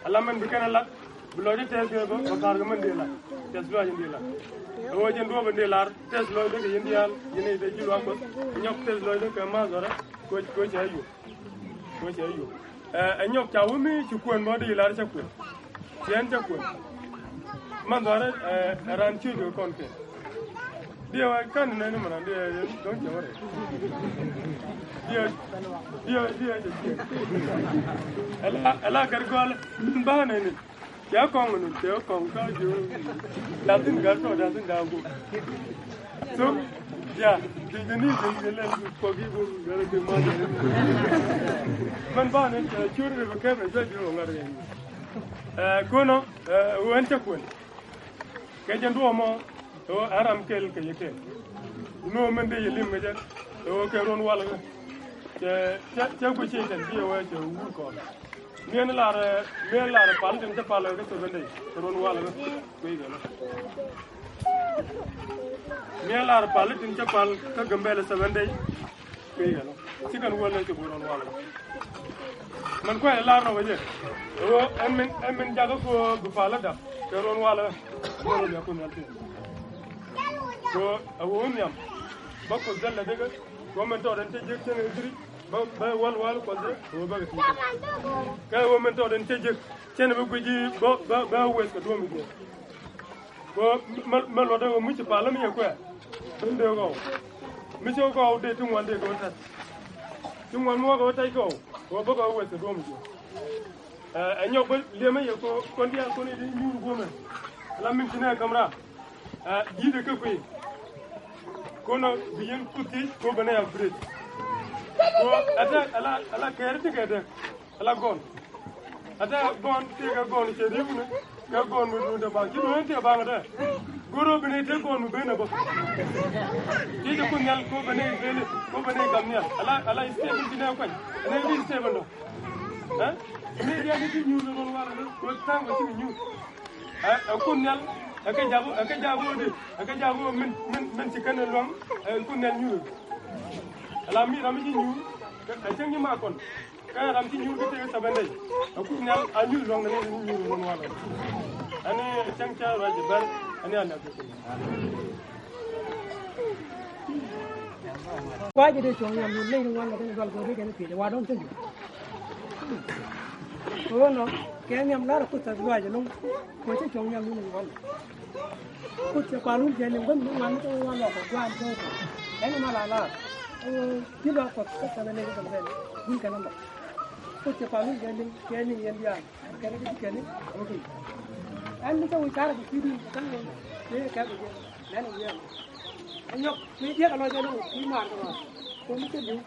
Ala mɛn bi kɛn lat. Bi lɔcdä tɛth kɛ bä, bä pa̱a̱r kɛ mɛn dee lar. Tɛth lɔcdä dee lar. Ɛ wä jɛn duɔ̱ɔ̱p in dee lar. Tɛth lɔcdä kɛ yɛn diaal, yɛn i̱ dee ji̱ luaak bä. Nyɔk tɛth lɔcdä kɛ ma dhɔrä. Kuec, kuec cɛ yop. Kuec cɛ yop. Ɛ, ɛ nyɔk ca wä mi ci kuɛn bä dee lar cɛ kuɛn. Cɛ ɛn cɛ kuɛn. Ma dhɔrä, ɛ, ɛ ran ciec kɛ kɔn kɛ. Diɛ wa kan nɛ ni mana diɛ dɔn cɛ wä rɛ. Diɛ, diɛ, diɛ cɛ ciec. Ɛla, ɛla kɛr gɔl, ba nɛ ni. Cɛ kɔŋ ni cɛ kɔŋ ka jiö. Da̱thin gat tɔ da̱thin da̱ go. So ya, ti jɛ ni jɛ ni jɛ lɛ kɔ ki go gɛrɛ ti ma jɛ. Mɛn ba ni cɛ ciöt ni bɛ kɛ bɛ jɛ jiö ŋa̱r yɛ. Ɛ, ko̱nɔ, ɛ, wɛn cɛ kuɛn. Kɛ jɛ duɔ̱ɔ̱mɔ, ɛ, ɛ ram kɛl kɛ yɛ kɛl. Ni wä mɛn dee yɛ lim kɛ jɛ, ɛ, kɛ ruɔ̱n walɛ kɛ. Cɛ, cɛ, cɛ guic cɛ jɛ diɛ wɛ cɛ wur kɔn. Miɛn lar, miɛn lar pal tin cä pal kä seven day kɛ ruɔ̱n wal kä kui̱ kɛ lɔ. Miɛn lar pal tin cä pal kä Gambɛl seven day kui̱ kɛ lɔ. Ci kɛn wal lɛ cɛ bi ruɔ̱n wal kä. Mɛn kuɛ lar nɔ wä jɛ. Ɛ wä ɛn min, ɛn min jakä ko bi pal kä dap kɛ ruɔ̱n wal kä. Ruɔ̱n wal kä kun wal tin. Ko ɛ wä wä nhiam. Bä ko jɛl lɛ dikɛ. Wä min tɔɔt ɛn cä jiäk cä ni diri. Bä, bä wal wal kuɔth dee, ɣöö bä kɛ ti̱i̱t. Kɛ ɣöö min tɔɔt in cä jek, cɛn bä guic i̱ bä, bä, bä weth kɛ duɔ̱ɔ̱m i̱ jek. Kɛ ɣöö mɛ, mɛ luɔtdä ɣöö mi ci pal mi yɛ kuɛ. Duŋ dee gɔw. Mi ci gɔw dee ti ŋuan dee kɛ wä tɛth. Ti ŋuan mi wä kɛ wä tɛth gɔw. Ɣöö bä kɛ wä weth kɛ duɔ̱ɔ̱m i̱ jek. Ɛ, ɛ nyɔk bä liɛmɛ yɛ kɔ, kɔn diaal kɔn i̱ di nyuur guɔmɛ. La min ci nɛ käm raar. Ɛ, ji̱ de kä kui̱. Ko̱n ɔ bi yɛn kuth thiec kɔ bɛ nɛ a bret. Kɔ ɛ tɛ ala, ala kɛɛr ti kɛ tɛ. Ala gɔn. Ɛ tɛ gɔn ti kɛ gɔn cɛ riw ni. Kɛ gɔn mi duundɛ baŋ. Ci duundɛ ti baŋ tɛ. Goro bi ni ti gɔn mi ben a bä. Ti jɛ kun nhial kɔ bɛ nɛ ben kɔ bɛ nɛ kam nhial. Ala, ala step bi nɛ kuany. Nɛ bi step ndɔ. Ɛ? Ni diɛ ni ti nyuur ni rɔn wala ni. Kɔ taŋ kɔ ci nyuur. Ɛ, ɛ kun nhial, ɛ kɛ jabu, ɛ kɛ jabu di, ɛ kɛ jabu min, min, min ci kɛn luaŋ, ɛ kun nhial nyuur. Ala mi ram ci nyuur, ɛ cɛŋ ni ma kɔn. Kɛ ram ci nyuur kɛ tëë seven day. Ɛ kun nhial a nyuur luaŋ ni ni nyuur luaŋ wala. Ani cɛŋ cɛ ruac bɛn, ani a lɛ kɛ kun. Wa jɛ dee cuɔ̱ŋ yam ni ley ni wan la kɛn gɔl gɔl ni kɛn piɛl wa dɔn tëndu. Ko̱n ɔ kɛ nhiam lar kuth tɛth luac ɛlɔ̱ŋ. Kuɛ cä cuɔ̱ŋ nhiam ni ŋuan. Kuth cɛ pal wun jɛ liŋ bä mi ŋuan mi cä ŋuan lɔ kɔ guan cä wä kɔ. Ɛn ma la lar. Ɛ ji̱ luaak Kuɔth kä thɛmɛ ni kɛ thɛmɛ ni. Wun kɛ namba. Kuth cɛ pal wun jɛ liŋ kɛ ni yɛn diaal. Kɛ ni kɛ kɛ ni. Ɛn mi cä wä car kɛ kui̱dun kɛ ka̱n wä. Ni kɛ kɛ jɛ. Lɛn wä yɛn. Ɛ nyɔk mi diɛk a lɔ jɛ ni wä kui̱ maar kɛ maar. Kɛ mi cä liŋ.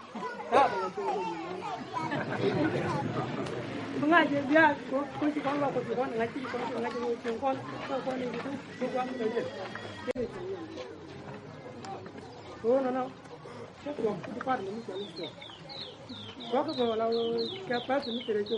Bi ŋa̱c jɛ bia ko, ko ci kɔn lɔ ko ci kɔn ŋa̱c ci kɔn ci ŋa̱c ci kɔn ko kɔn ni ci kɔn ci kɔn ni ci. Ko nɔ nɔ. Ko ko ci kɔn ni ci kɔn. Ko ko la kɛ pa ni ci re ko.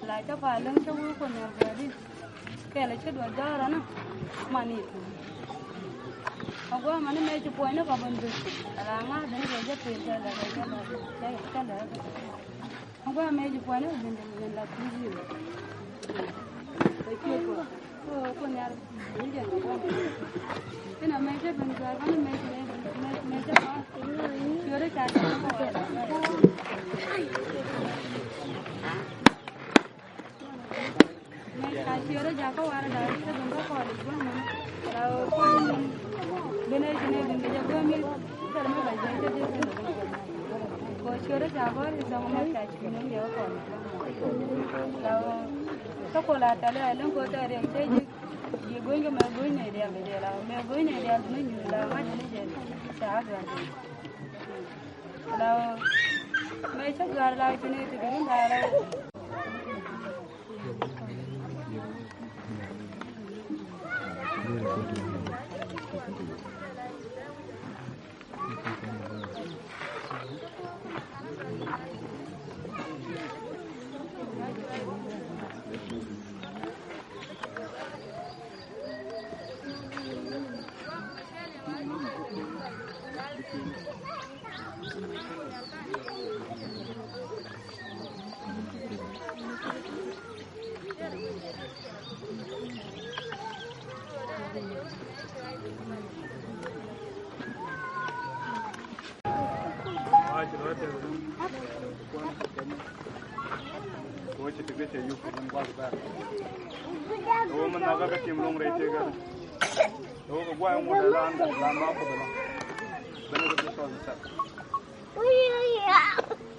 La cä pa läŋ cä wee Kuoth Nhial gua̱a̱r i̱ kɛl cä duɔth jɔ̱ɔ̱r ɛnɔ man i̱ tuŋ. A gua̱a̱ mani mëë ci puɔ̱nyni kɔ ben duth a la ŋa̱th ben kɛ jɛ pil kɛ lɛ kɛ jɛ lɛ kɛ lɛ. A gua̱a̱ mëë ci puɔ̱nyni kɔ ben duth ben la tuŋ ji̱. Kɛ ciöt Kuɔth. Ko Kuoth Nhial. Kä kol a tɛlɛ a leny ko tɛɛr yɛ cɛ ji̱. Ji̱ guny kɛ mɛ guny nɛ diɛl kɛ jɛ la mɛ guny nɛ diɛl ni nyuur la ŋa̱c ni jɛ. Ca duar kɛ la mɛ cä duar la cuni ti gari la la.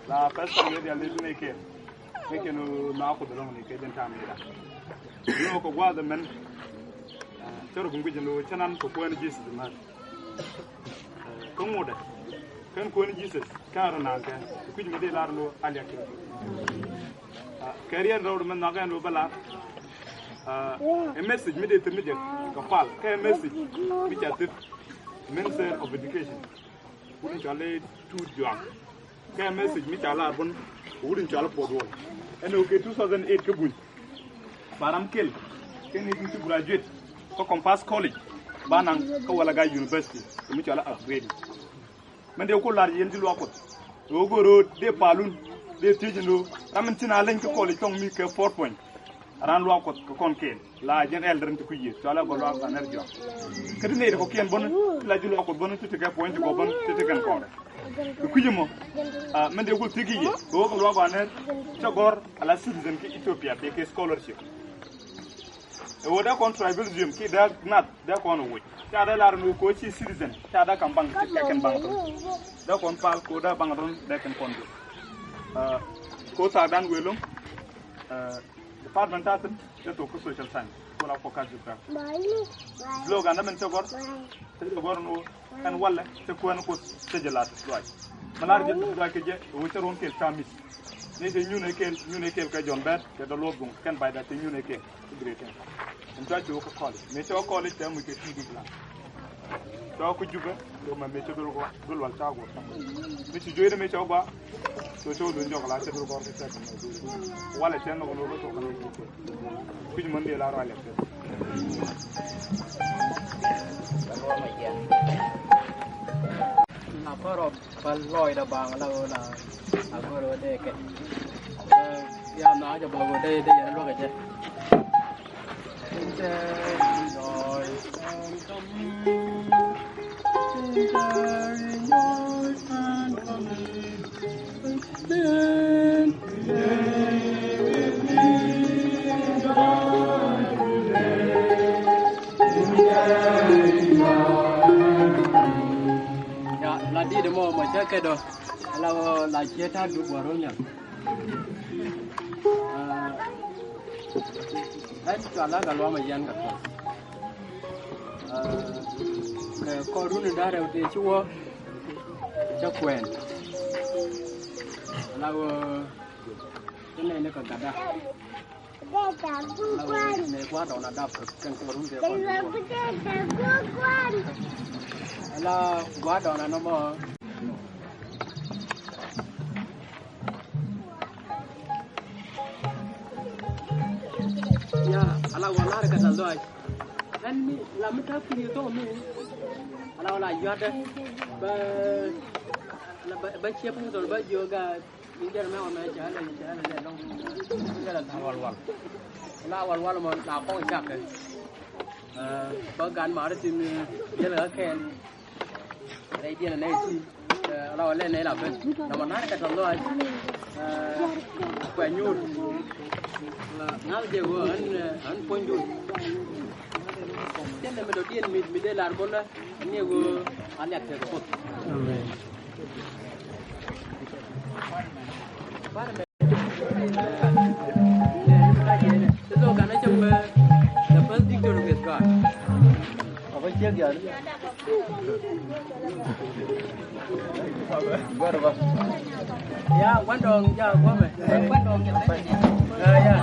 La pɛs kɔn yɛ dial ni ti ni kɛ ni kɛ ni na ku dɔlɔŋ ni kɛ jɛn tam ni da. Ni wä kɛ guath mɛn. Cɛ rɔ kum guic ni wä cɛ nan kɛ kuɛn Jesus mɛn. Kä ŋut dɛ kɛn kuɛn Jesus kɛn rɔ nan kɛ kuic mi di lar ni wä a liak kɛ. Kɛ riɛn rɔw mɛn nhɔk ɛn wä bä lar. Ɛ message mi di thir mi jɛ kɛ pal kɛ message mi ca thir Minister of Education. Wut in cɔal i̱ Tut Juak. Kɛ message mi ca lar bun wut in cɔal i̱ Puɔth Wol. Ɛn ɛ wä kɛ two thousand eight kä Buny. Ba ram kel kɛn i̱ ti graduate kä Compass College ba naŋ kä Walaga University. Kɛ mi cɔal i̱ upgrading. Mɛn dee ku lar yɛn ti luaak Kuɔth. Ɛ wä go̱o̱r ro̱o̱d dee palun dee thiec in ro̱o̱ ram in tin a leny kä college thɔŋ mi kɛ four point. Ran luaak Kuɔth kɛ kɔn kɛɛl. La jɛn elder in ti kui̱ yiëë cɔalɛ gɔl luaak Anɛr Jɔak. Kä ti nɛy ti kɔ̱kiɛn bäni ti la ji̱ luaak Kuɔth bäni ti ti kɛ puɔ̱ny ti gɔw bäni ti ti kɛn kɔɔrɛ. Kɛ kui̱ mɔ mɛn dee gul thi̱k i̱ yiëë kɛ ɣöö kɛ luaak Anɛr cɛ gɔ̱r ala citizen ki Ethiopia bɛ kɛ scholarship. Ɛ ɣöö dee kɔn tribalism ki dee nath dee kɔn ɛ woc ca dee lar ni ɣöö kɛ ɣöö ci citizen ca dee kam baŋ ti kɛ kɛn baŋ thun. Dee kɔn pal kɛ ɣöö dee baŋ thun dee kɛn kɔn thun. Kɛ ɣöö thaakdan wëë lo̱ŋ. Department ta̱thi̱n dee thok kä social science. Wala focus yourself. Blog an da min cɛ gɔr. Cɛ gɔr ni wä ɛn walɛ cɛ kuɛn Kuoth cɛ jɛ lat luac. Mi lar jɛ luac kɛ jɛ wä cɛ ruɔn kɛl ca miss. Ni cɛ nyun ɛ kɛl, nyun ɛ kɛl kɛ Jɔn Bɛt kɛ dɔ luɔth buŋ kɛn bay da cɛ nyun ɛ kɛl. Ci grade ten. Ɛn cua ci wä kä college. Mi cɛ wä college cɛ muc kɛ T D plan. Cua wä kä Jubɛ, cɛ wä mɛ mi cɛ dul gua, dul wal ca gua. Mi ci juey ni mi cɛ wä gua. So cɛ wä dun jɔk la cɛ dul gua kɛ cɛ kɛ mɛ dul. Walɛ cɛ nɔk nɔk kä tok kɛ nɔk. Kui̱c män dee la rɔalɛ cɛ. Na kɔrɔ pal lɔɔcdä baŋ la ɣöö la a go̱r ɣöö dee kɛ. Ɛ, ya na jɛ bä ɣöö dee dee yɛn luäk ɛ jɛ. Ya, la dit mɔ mɔ cɛ kɛ dɔ. Ala wä la ciɛ ta duk wä run yan. Ɛn cua la ka luam a yan ka kɔ. Kɛ kɔ run da rɛw ti ci wä. Cɛ kuɛn. Ala wä. Kɛ nɛ ni ka gada. Nɛ gua̱a̱r dɔɔna dap kɛn kɛ run kɛ kɔn. Ala gua̱a̱r dɔɔna nɔmɔ. Ya, ala wä lar kɛ ta lɔac. Ɛn mi la mi ta kui̱ thok mi. Ala wä la yuatdɛ. Bä, ala bä, bä ciep ni thol bä jiö ga. Ni jɛl mɛ wä mɛ cɛ alɛ cɛ alɛ lɛ lɔŋ. Jɛl a tha̱a̱ŋ walwal. La walwal mɔ la kɔŋ cakɛ. Bä gan mari tin jɛl a kɛn. Rɛy diɛn a nɛy ti. La wä lɛ nɛy la ben. Na mɔ nar kɛ tɔ lɔac. Kuɛ nyuur. Ŋa̱l jɛ wä ɣän ɣän puɔ̱ny dun. Jɛl lɛ mi dɔ diɛn mi mi dee lar bolä. Ni wä a liak kɛ Kuoth. Amen. The first victory with God. Ya, guandong, ya, guame. Guandong, ya, ya. Ya, ya. Ya, ya.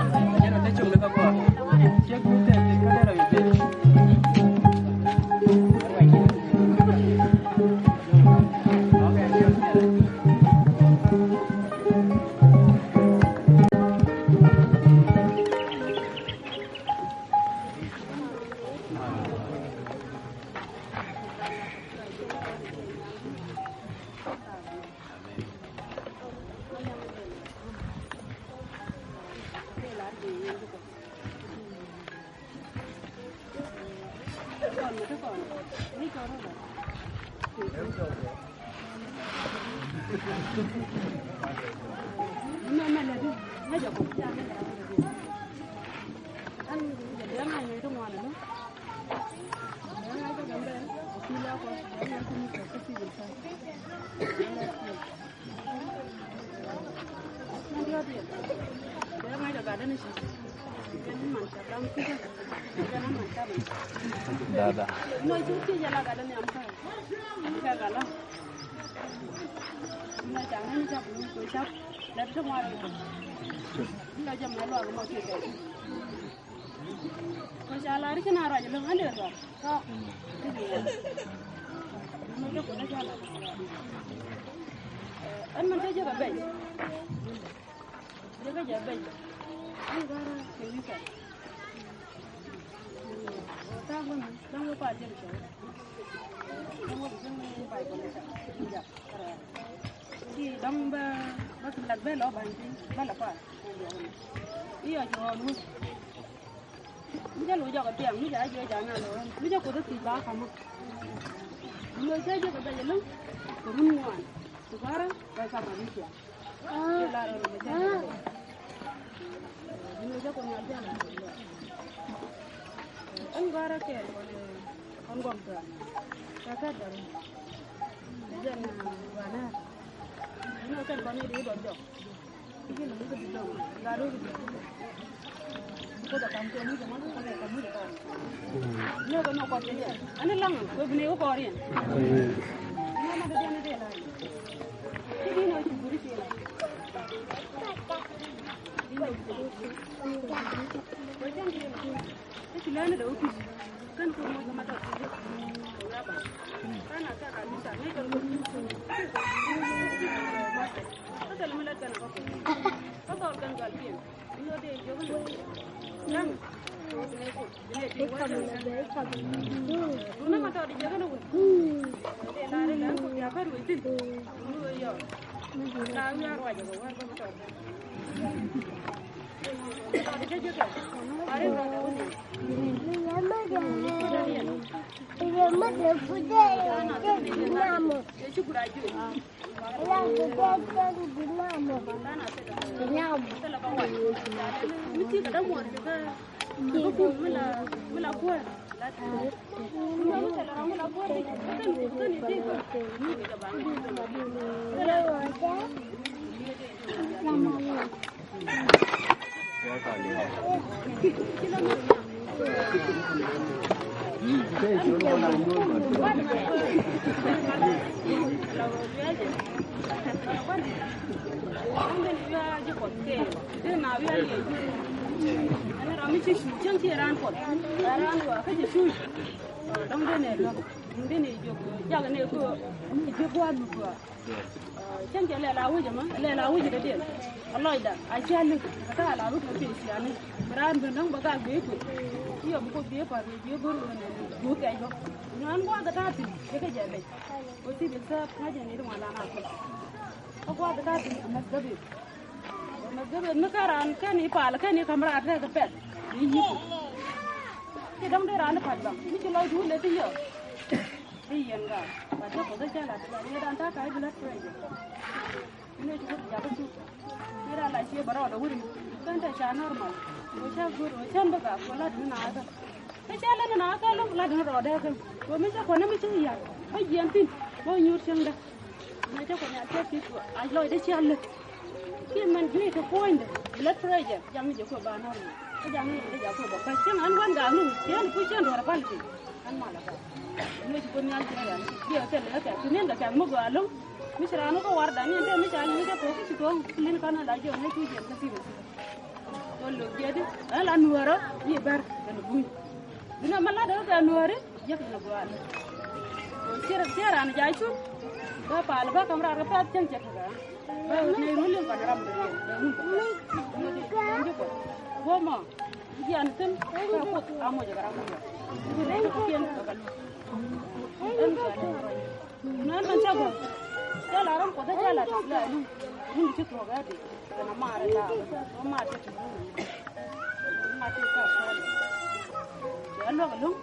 Dada. Kɔ ca lar ci na ruac lo̱ŋ an dee ruac tɔ. Ɛn mɛn te jek a bɛc. Jek a jɛ bɛc. An gara kɛ wi̱i̱ kɛ. Ta̱a̱ wä mi da̱ŋ wä pa jek cɛ wä. Da̱ŋ wä bi jek mi bai kɔn ca. Ki da̱ŋ bä bä ki lak bä lɔ ba̱ny piny bä la pa. Iɔ jɔɔn wä. Mi jɛ lo̱c jɔk a thiaŋ mi jɛ a jiɛ ja̱a̱ŋ a lo̱c mi jɛ kuoth a thiec ba ka̱mä. Mi lo̱c cä jiɛ kɛ bɛc a lo̱ŋ kɛ run ŋuan. Ti kɔrä bɛ ka̱mä mi thiaŋ. Jɛ lar a lo̱c mi cä jiɛ kɛ bɛc. Mi lo̱c cä kuoth ŋuan thiaŋ a lo̱c. Ɛn gɔ̱a̱rä kɛɛl kɔn kɔn gɔm thiaŋ. Kɛ kɛ dɔr. Jɛ na wanɛ. Mi lo̱c kɛn kɔn i̱ di dɔr jɔk. Cäŋ cɛ lɛl a wec ɛmɛ, lɛl a wec dee diɛn. A lɔcda a cia lek a ta̱a̱ la rut kɛ pec ciani. Bi raan ben däŋ bä gak bee kuet. Ci yɔ bi kuoth bee pa̱r bee bee go̱r ɣän ɛn duuk kɛc bä. Nyuan gua̱a̱th a ta̱a̱ thi̱n cɛ kɛ jɛ lec. Wä thi̱n bi thääp ŋa̱c ɛn i̱ ri ŋuan lan a kuoth. Kä gua̱a̱th a ta̱a̱ thi̱n a mäth gäp i̱. A mäth gäp i̱ mi kä raan kɛn i̱ pal kɛn i̱ ka̱m raat rɛk kɛ pɛth. I̱ yi̱k. Ci däŋ dee raan i̱ pa̱t baŋ mi ci lɔcdu leth i̱ yɔ. Bi yɛn gaa ba jɛ kɔth ɛ cä lat lat yɛ dan ta̱a̱ ka̱c bi lät pressure. Inɛ ci wut jakä cuk. Yɛ dan la cie bä rɔɔdɛ wut in kän tɛ ca normal. Wä ca go̱r wä cän bä gaa wä lat mi naakä. Kä ca lät mi naakä lät mi rɔɔdɛ kän. Wä mi cä kuɔnɛ mi cä ya̱r bä jiɛn thi̱n bä nyuur cäŋdä. Mɛ cä kɔn ya cä kit a lɔcdä cia lät. Kiɛ mɛn juey kɛ puɔ̱nydɛ lät pressure jam mi jɛ kuɛ ba nɔr mɛ. Kä jam mi jɛ kuɛ ba bä cäŋ an wän gaa nuŋ cien i̱ puc cien duɔ̱r pal piny. An mal a bä. Mɛ ci kuɛ nhial cɛ ya ni biɛ kɛ lɛ kɛ ti nin kɛ kɛn mi gɔaa lo̱ŋ. Mi ci raan wä kä warda ni ɛn te mi ca ni kɛ puɔ̱k ci tuɔ̱ŋ lin kɔn ala jiɔn ni cu jiɛn kä thim. Kɔn lo̱k jiɛt i̱ ɛn la nuɔ̱ɔ̱rä i̱ bär kɛn buny. Bi nɛ mi lat ɛ kɛ nuääri jiäk ni gua̱a̱r. Ciɛ ciɛ raan jaa cuŋ bä pal bä ka̱m raar kɛ path cäŋ cɛ kɛ kɛ. Bä ni rul in kɔn ram bä bä ŋun bä. Ŋun di ŋun di kɔ. Guɔ mɔ jian thi̱n kɛ kuoth a moc kɛ ram bä. Ŋun di kɛ kiɛn kɛ kɛ lu. Ɛn kɛ ni kɛ. Nään mɛn cä gɔ̱r cä la ram kuɔth cä la ti la lu. Ŋun di ci thuɔk ɛ di. Kɛn a maar in la ma maar ti ti ŋun. Ma ti ka kɔn. Cɛ luɔk ɛlɔ̱ŋ.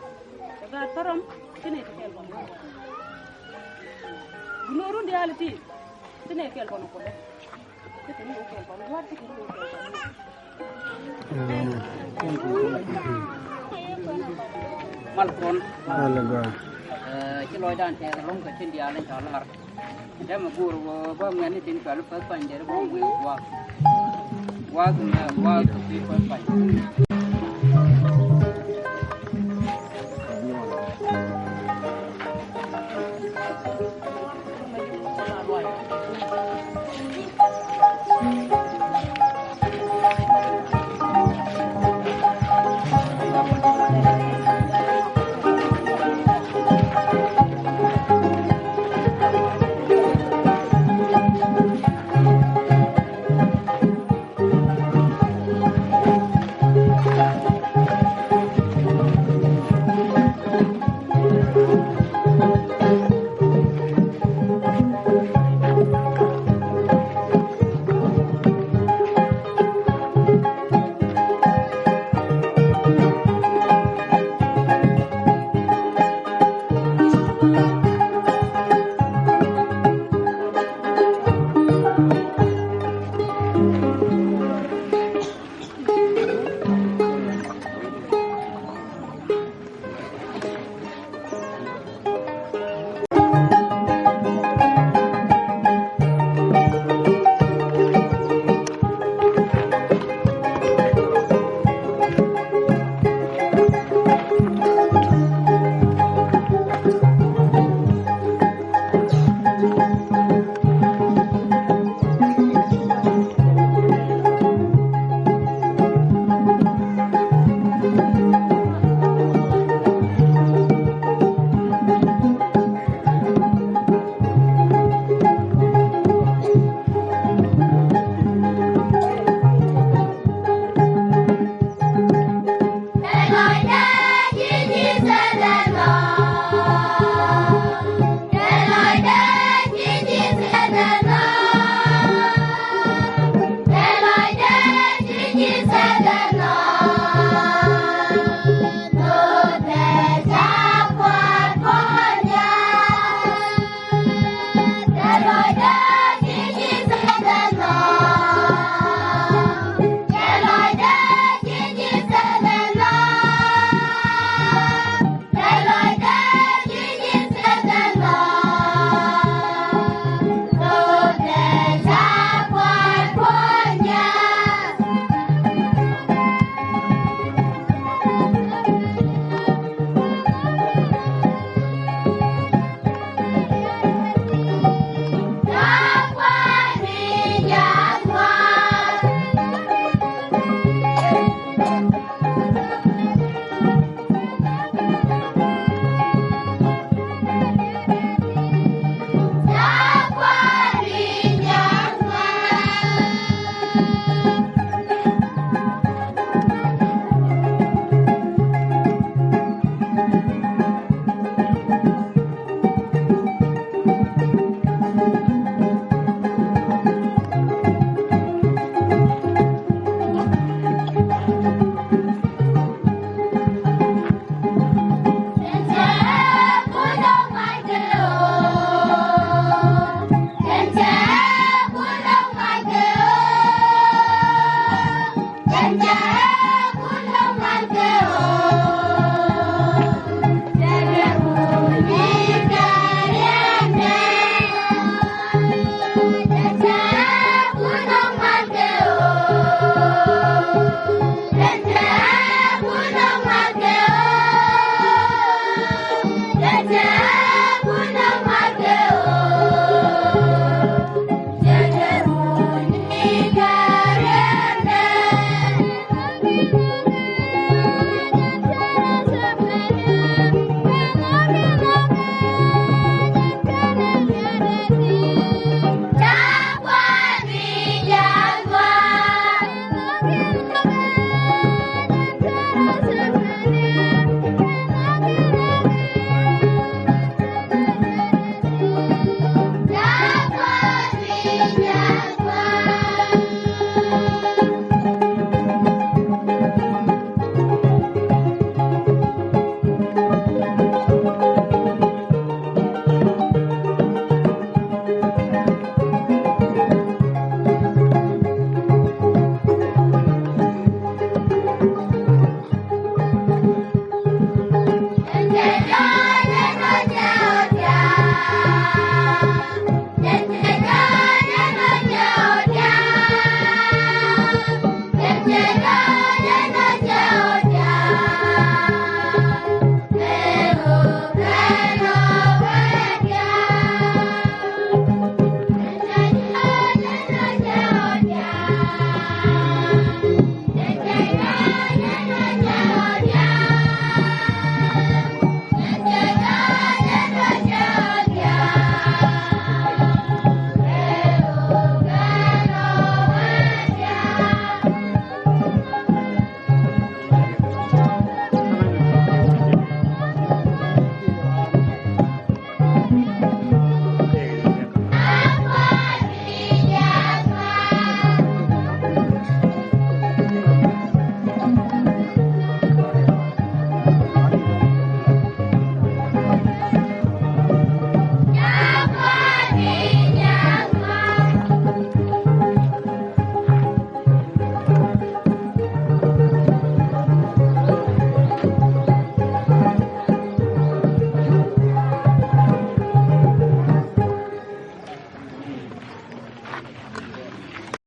Cɛ gaat kä rɔm. Ti ni ti kɛl kɔn. Bi ni run diaal ti. Ti ni kɛl kɔn kuɔth. Ti ti ni kɛl kɔn. Gua̱a̱r ti ti ni kɛl kɔn. Mal kɔn. Mal kɔn. Ɛ, ci lɔcdan tɛth ɛlɔ̱ŋ kɛ tin diaal in ca lar. Dämɛ go̱o̱r wä bä ŋuɛ̈ni tin cual päth pany deri bä ŋuɛ̈n gua̱a̱k. Gua̱a̱k mɛ gua̱a̱k kɛ kui̱ päth pany.